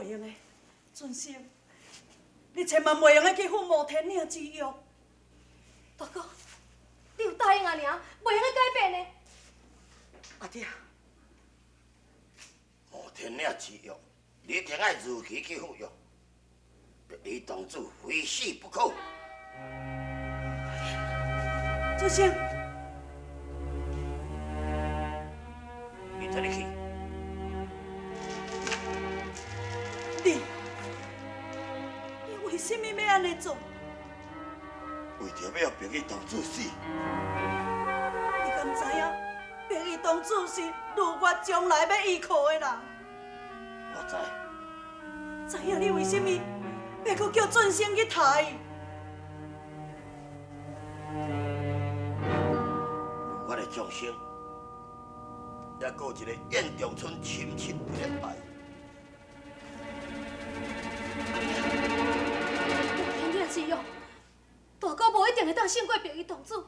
袂用的，尊生，你千萬袂用的去赴摩天嶺之約。大哥，你有答應阿娘，袂用的改變的。阿爹，摩天嶺之約，你一定愛如期去赴約，白衣公子非死不可。尊生，你替你去。你，你為什麼欲按呢做？為著欲予白衣公子死。你敢知影？白衣公子是如月將來欲依靠的人。我知。知影你為什麼欲閣叫俊生去刣伊？我的眾生，猶閣有一个燕長春深深佇咧愛。天嶺之約，大哥無一定會當勝過白衣公子。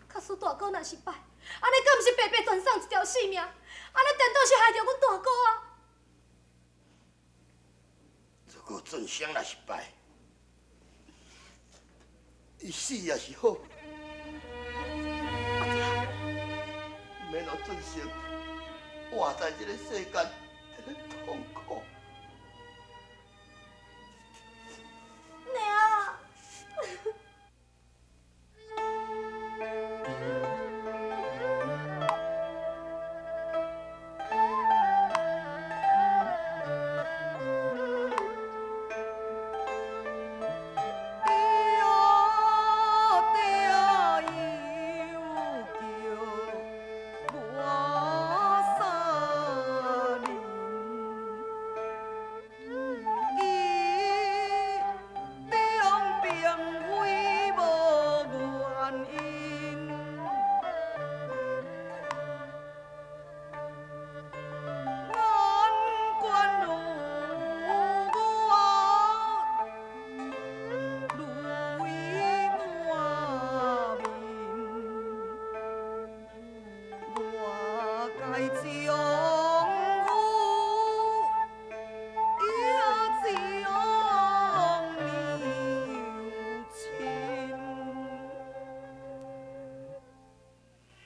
假使大哥若是敗，按呢敢毋是白白斷送一條性命？按呢顛倒是害著阮大哥啊！如果俊生若是敗，伊死也是好。阿爹，免予俊生活在這个世間，佇咧痛苦。娘。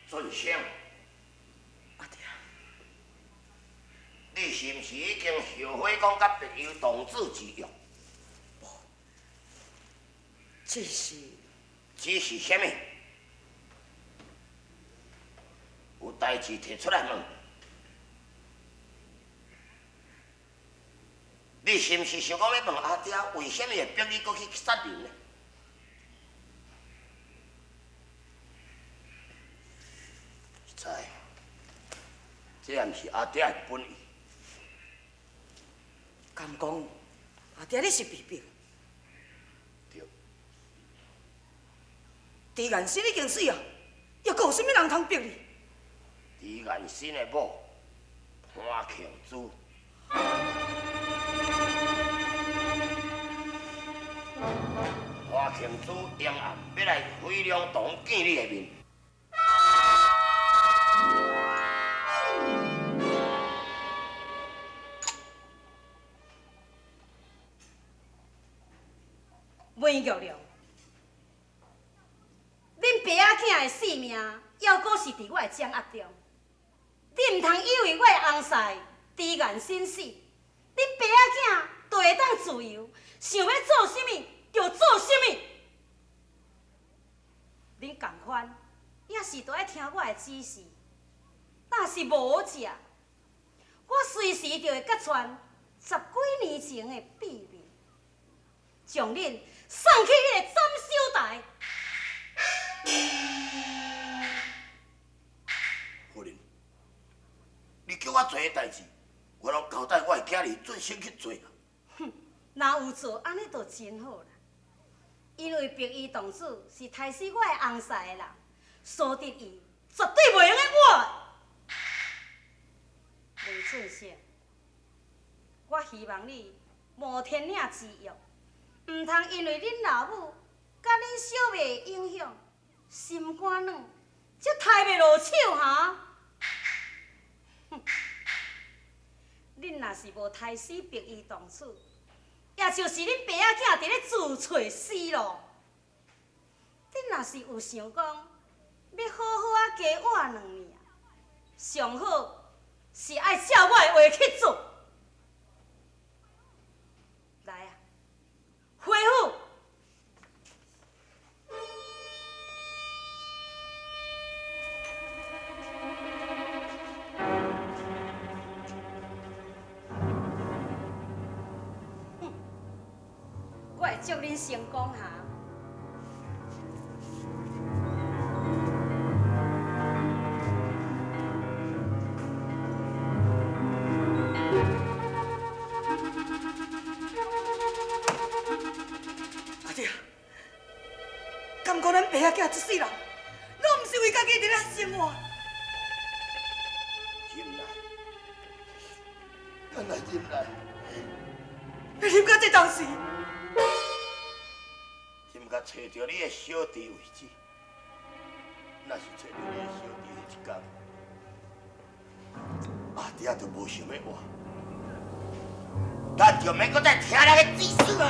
俊生，阿爹，你是毋是已經後悔講佮白衣公子之約？無，只是，只是啥物？有代誌提出來問。你是毋是想講欲問阿爹，為啥物會逼你閣去殺人呢？實在，這也毋是阿爹的本意。敢講，阿爹你是被逼？對。朱元新已經死啊，猶閣有啥物人通逼你？朱元新的某潘慶珠。潘慶珠永暗欲來飛龍堂見你的面。温玉良，恁爸仔囝的性命，猶閣是佇我的掌握中。你毋通以為我的翁婿朱元新死，恁爸仔囝就會當自由，想欲做啥物就做啥物。恁仝款也是著愛聽我的指示，若是無食，我隨時就會揭穿十幾年前的秘密，將恁送去彼个斬首台。夫人，你叫我做彼代誌，我攏交代我的囝兒準時去做。哼，若有做按呢就真好啦。因為白衣公子是刣死我的翁婿的人，輸得伊絕對袂用得活。魏俊生，我希望你無天嶺之約，毋通因為恁老母佮恁小妹的影響，心肝軟，才刣袂落手哈。哼，恁若是無刣死白衣公子，也就是恁爸仔囝佇咧自揣死路。恁若是有想講欲好好仔加活兩年，上好是愛照我的話去做。來啊，回府。哼，我會祝恁成功哈。阿姐，敢講咱爸仔囝這世人，攏毋是為家己佇咧生活。忍耐，咱來忍耐。你忍到這當時，忍到揣著你的小弟為止。若是揣著你的小弟彼一工，阿弟仔就無想欲活，咱就免閣再聽人的指使啊！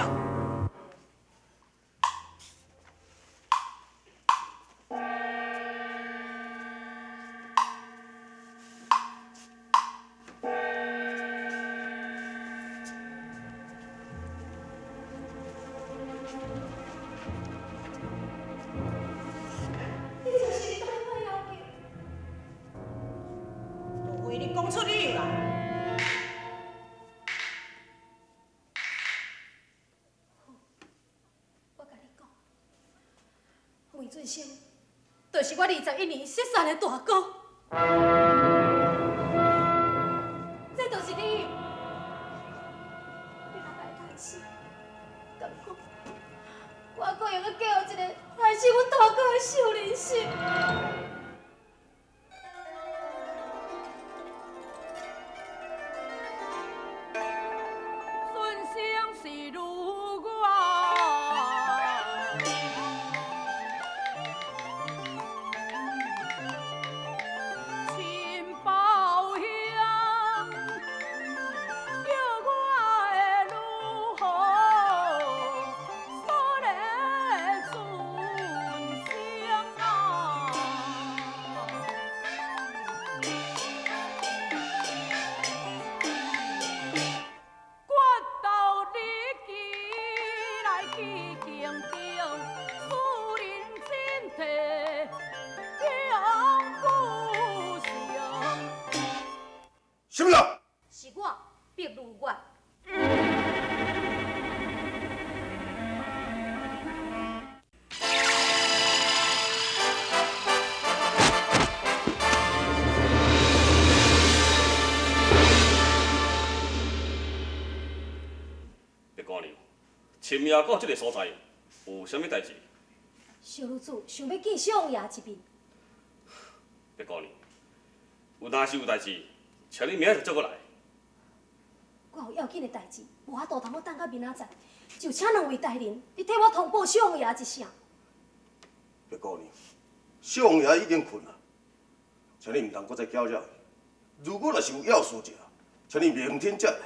你這是在歹要求。除非你講出理由來。我共你講，梅俊生就是我21年失散的大哥，這就是你。你若來刣死，敢講我可會閣嫁予一個害死阮大哥的小人心？順生是如我，親包兄，叫我的女好，所咧尊生啊。决斗日期来去京城，使人真体勇不成。什麼人？是我白如月。白姑娘，深夜到這个所在，有啥物代誌？小女子想欲見小王爺一面。白姑娘，有若是有代誌，請你明仔載再閣來。我有要緊的代誌，無法度通閣等到明仔載，就請兩位大人，你替我通報小王爺一聲。白姑娘，小王爺已經睏啊，請你毋通閣再攪擾伊。如果若是有要事者，請你明天才來。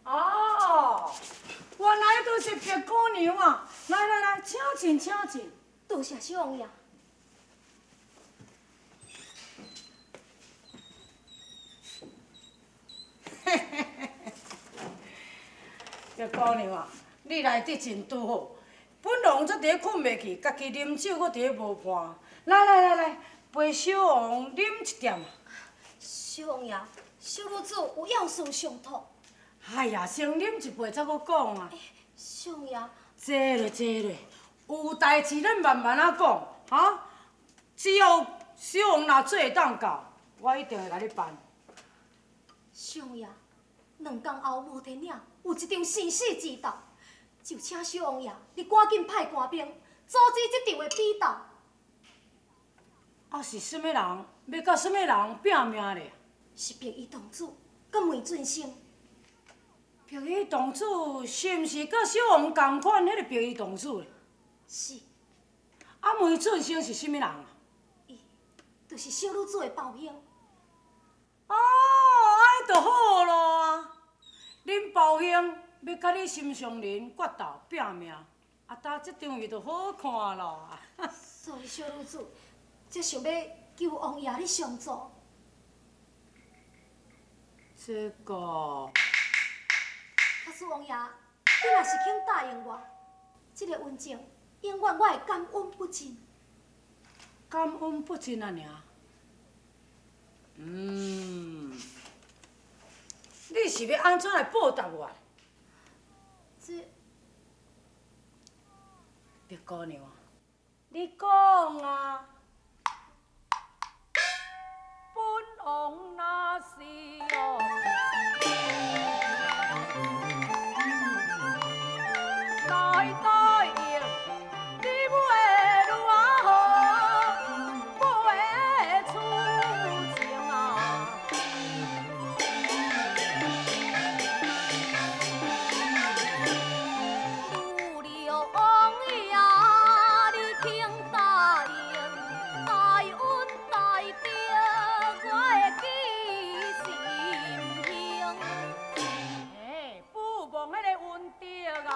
哦，原來就是白姑娘啊！來來來，請進，請進。多謝小王爺。白姑娘啊，你來得真拄好。本王才佇咧睏袂去，家己啉酒，閣佇咧無伴。來來來來，陪小王啉一點。小王爺，小女子有要事相託。哎呀，先啉一杯，才閣講啊。小王爺，坐咧坐咧，有代誌咱慢慢仔講，哈。只要小王若做會當到，我一定會共你辦。小王爺，兩工後摩天嶺有一場生死之鬥，就請小王爺你趕緊派官兵阻止這場的比鬥。啊，是啥物人欲佮啥物人拼命咧？是白衣公子佮梅俊生。白衣公子是毋是佮小王仝款彼个白衣公子咧？是。啊，啊，梅俊生是啥物人啊？伊就是小女子的胞兄。哦，按呢就好咯啊！恁胞兄欲佮你心上人决斗拼命，啊，今这场戏就好看咯。所以小女子才想欲求王爷你相助。这个，假使王爷，你若是肯答应我，这个恩情永远我会感恩不尽。感恩不尽啊，尔。嗯，你是欲按怎来报答我？这，白姑娘，你讲啊，本王若是哦，来答应你袂如何，袂出情啊。女儿王爷，你肯答应，大恩大德，我会记心胸。嘿，不忘彼个恩德啊！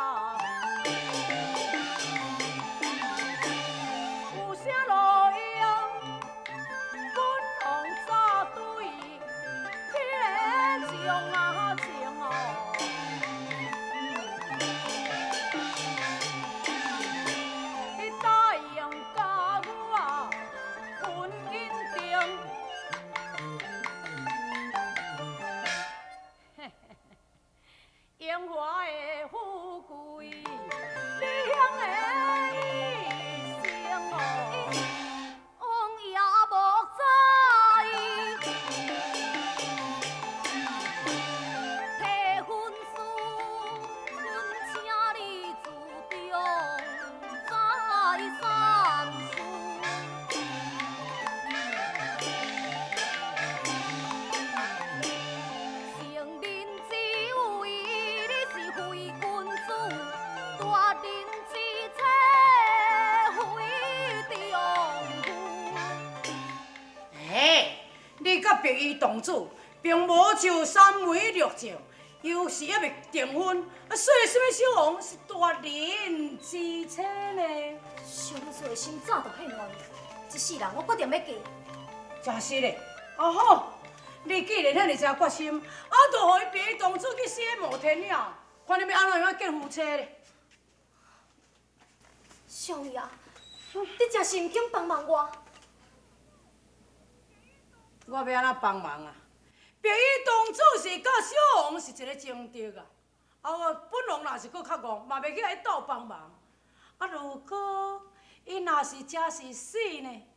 有啥路用？本王早对彼个将啊情哦。你答应佮我婚姻定。荣华的富贵，你享的一生哦。王爷莫知，提婚书，阮请你自重再三思。成人之位，你是非君子；大人之妻，非丈夫。哎，你佮白衣公子并无就三媒六证，又是犹未订婚，啊，说啥物小王是大人之妻呢？小女子的心早就骗我去，这世人我决定欲嫁。真是嘞，啊好，你既然遐尔济决心，啊，就予伊白衣公子去死摩天岭，看你欲按怎样结夫妻咧？少爷，你真是毋肯帮忙我。我欲按怎帮忙啊？白衣公子是佮小王是一个情敌啊！啊，我本王若是阁较戆，嘛袂去共伊斗帮忙。啊，如果伊若是真是死呢？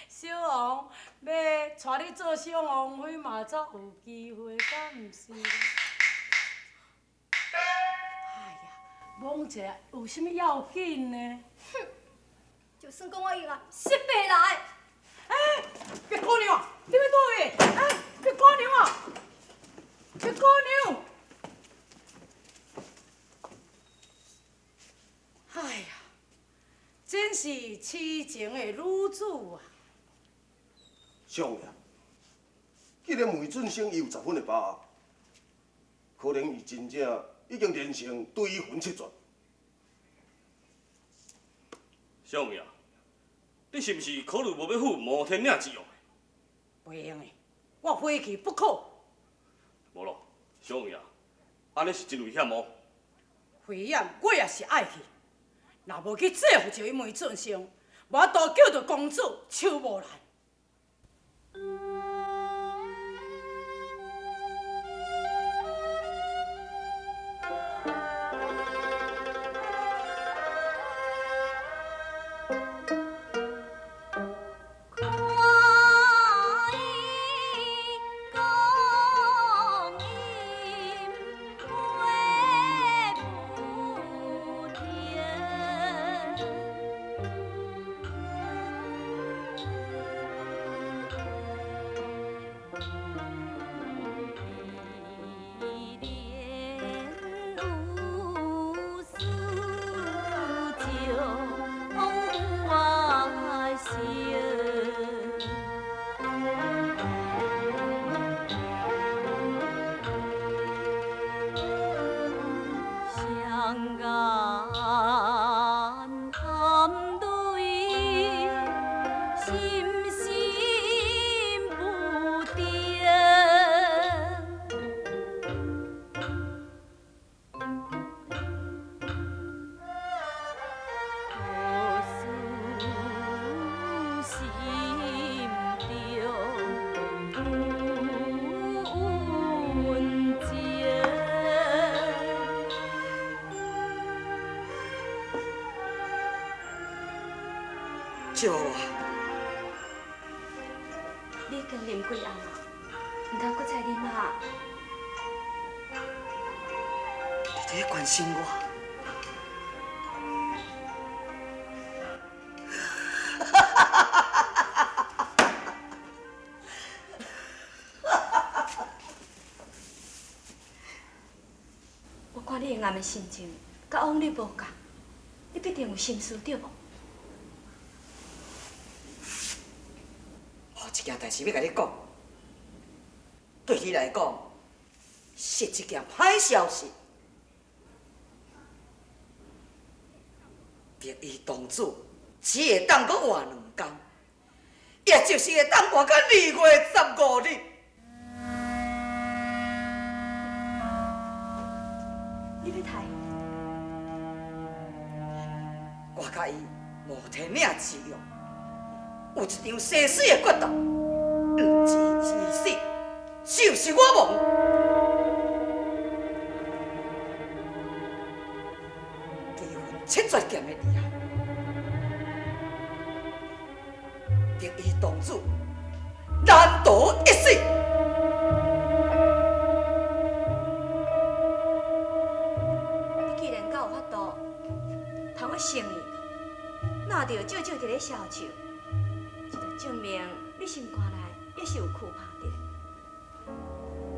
小王欲娶你做小王妃嘛，才有机会，敢毋是？哎呀，摸一下有啥物要紧呢？哼，就算讲我永远失败来。哎，白姑娘，你欲佗位？哎，白姑娘啊，白姑娘！哎呀，真是痴情的女子啊！少爷，既然梅俊生伊有十分的把握，可能伊真正已经连成对魂七绝。少爷，你是毋是考虑无欲赴摩天岭之约？袂用的，我非去不可。无咯，小王爷，按呢是真危险哦。危险，我也是爱去。若无去制服著伊梅俊生，无法度救著公主秋无兰。看伊光阴过不停。心心不定。何事心中有温情？笑我，你已经啉几瓮啊？毋通阁再啉啊！你伫咧关心我。我看你下暗的心情，佮往日无仝，你必定有心事对无？有一件代志欲共你讲，对你来讲是一件歹消息。白衣公主只会当阁活两工，也就是会当活到2月15日。你欲刣？我佮伊无天领之约，有一场生死的决斗，毋是伊死，就是我亡。离魂七绝剑的厉害，白衣公主难逃一死。你既然够有法度，通去成伊，那就少少伫咧消愁，这就证明你心肝内也是有惧怕的。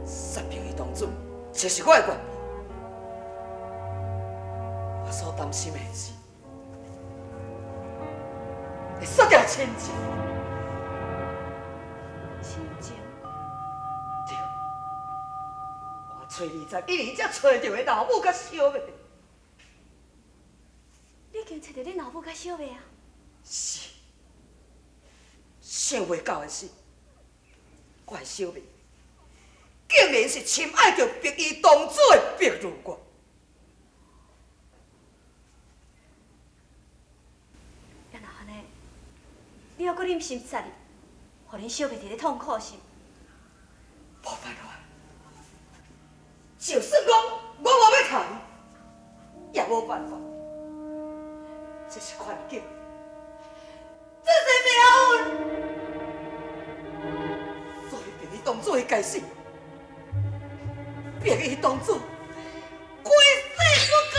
杀白衣公主，这是我的愿望。我所担心的是，会失掉亲情。亲情？对，我揣21年才揣著的老母佮小妹。你已经揣著恁老母佮小妹啊？是，想袂到的是，我的小妹竟然是深爱著白衣公主的白如月。啊，若按呢，你犹阁忍心杀伊，予恁小妹伫咧痛苦是？无办法，就算讲我无欲刣伊，也无办法。这是环境，这是命运。所以白衣公主会该死，白衣公主非死不可。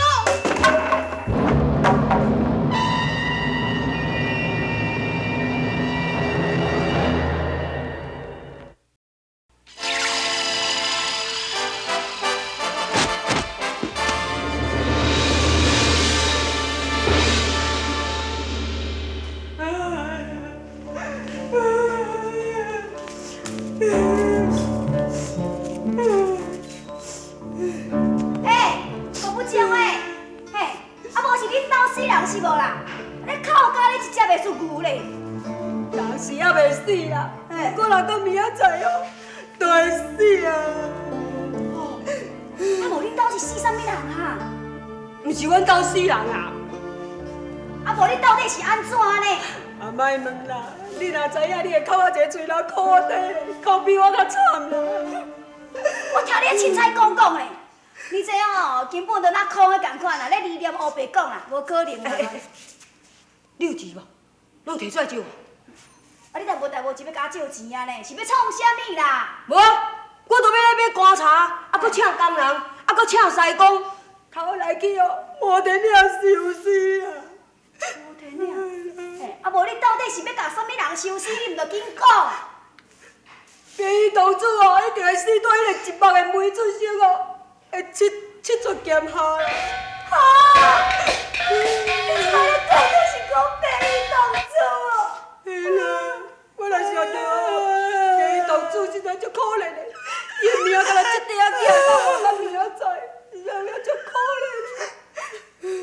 嘿，郭不忠的，嘿，啊无是恁兜死人是无啦？你哭甲你一只袂输牛咧。人是犹袂死啦，不过若阁明仔载哦，就会死啊！啊无恁兜是死啥物人啊？毋是阮兜死人啊！啊无恁到底是按怎呢？啊，莫问啦，你若知影，你会哭我一个喙流苦底，哭比我较惨啦。我听你凊彩讲讲咧，你这哦根本就若空的仝款啦，咧理念乌白讲啦，无可能啦。你有钱无？拢提出来借我。啊，你若无代无志欲共我借钱啊呢？是欲创啥物啦？无啊，我著欲来买棺材，啊，阁请工人，啊，阁请师工，头来去哦，无天领收尸啊！无天领，嘿，啊无你到底是欲共啥物人收尸？你毋著紧讲。白衣公主哦，一定会死在彼个一目的梅出色哦，会七七绝剑下啦。哈！你这摆咧讲的是讲白衣公主哦？嘿啦，我若想著白衣公主实在足可怜的，伊的命敢若这块仔寄到我到明仔载，实在足可怜。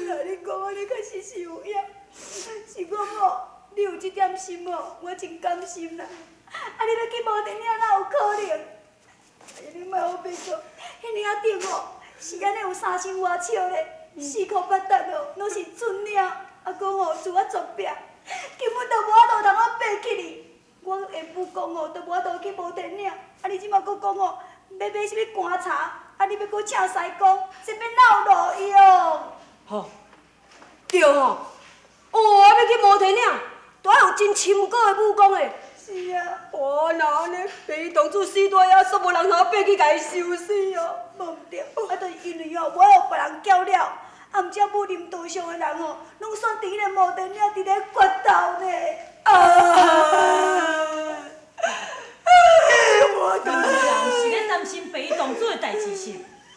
那你讲按呢确实是有影，是讲哦，你有这点心哦，吼，我真甘心啦。啊，你欲去摩天岭哪有可能？哎呀，你莫胡白讲，彼岭仔顶吼是按呢有三千外尺咧，四箍八担哦，攏是峻岭，啊，阁吼自我绝壁，根本就无法度通我爬起去。我下晡讲吼，都无法度去摩天岭，啊，你这马阁讲吼，欲买啥物棺柴，啊，你欲阁请师公，这欲哪有路用？吼，对吼，哦，欲去摩天岭，都爱有真深高的武功的。是啊。哦，若按呢，白衣公主死在遐，煞无人通爬去共伊收尸哦。无毋对，啊，就是因为哦，我予别人搅了，啊，毋才武林道上的人吼，攏选伫彼个摩天岭伫咧决斗呢。啊！我人是咧担心白衣公主的代志是？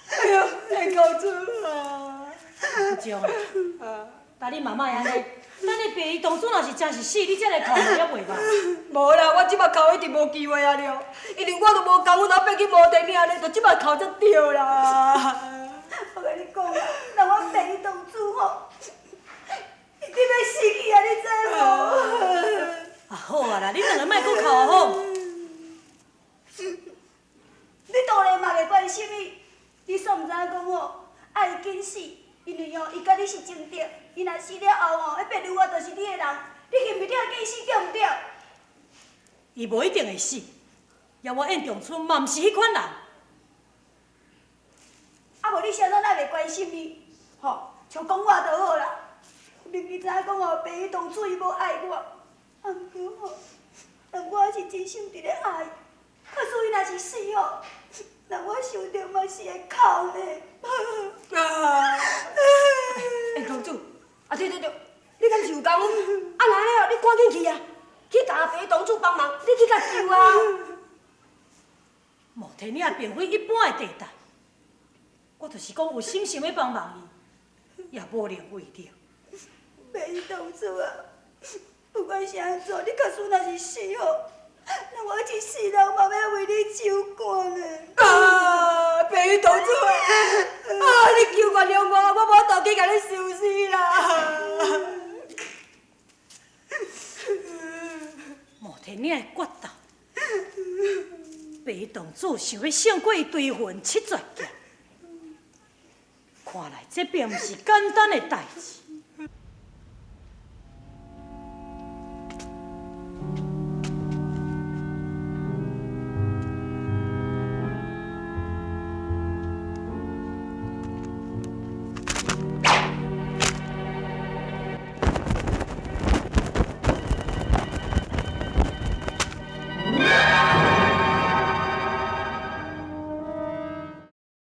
哎哟，白公主啊！不中啊！但你妈妈会按呢，等你白衣公主若是真是死，你才来哭也袂晚。无啦，我这摆哭一定无机会啊了，因为我都无功夫通爬去摩天岭咧，就这摆哭才对啦。我共你讲啦，若阮白衣公主吼，一定欲死去啊，你知无？啊好啊啦，恁两个莫阁哭啊好。你当然嘛袂关心伊，你煞毋知影讲吼，爱伊紧死，因为吼，伊佮你是情敌，伊若死了后吼，彼白女仔就是你的人，你恨不得紧死对毋对？伊无一定会死，抑我燕长春嘛毋是彼款人。啊无你啥物咱袂关心伊，吼，像讲我就好啦。明明知影讲吼，白衣公主伊无爱我，啊毋过吼，但我是真心伫咧爱伊。假使伊若是死吼，那我想著嘛是会哭呢。啊！欸，公主，啊对对对，你敢是有功夫？啊若按呢哦，你赶紧去啊，去共白衣公主帮忙，你去共救啊！摩天岭并非一般的地带，我就是讲有心想欲帮忙伊，也无能为力。白衣公主啊，不管是按怎，你假使若是死吼，那我一世人嘛欲为你手肝呢。啊，白衣公主啊，啊，你求原谅我，我无法度去共你收尸啦。摩天岭的决斗，白衣公主想欲胜过伊追魂七绝剑，看来这并毋是简单的代志。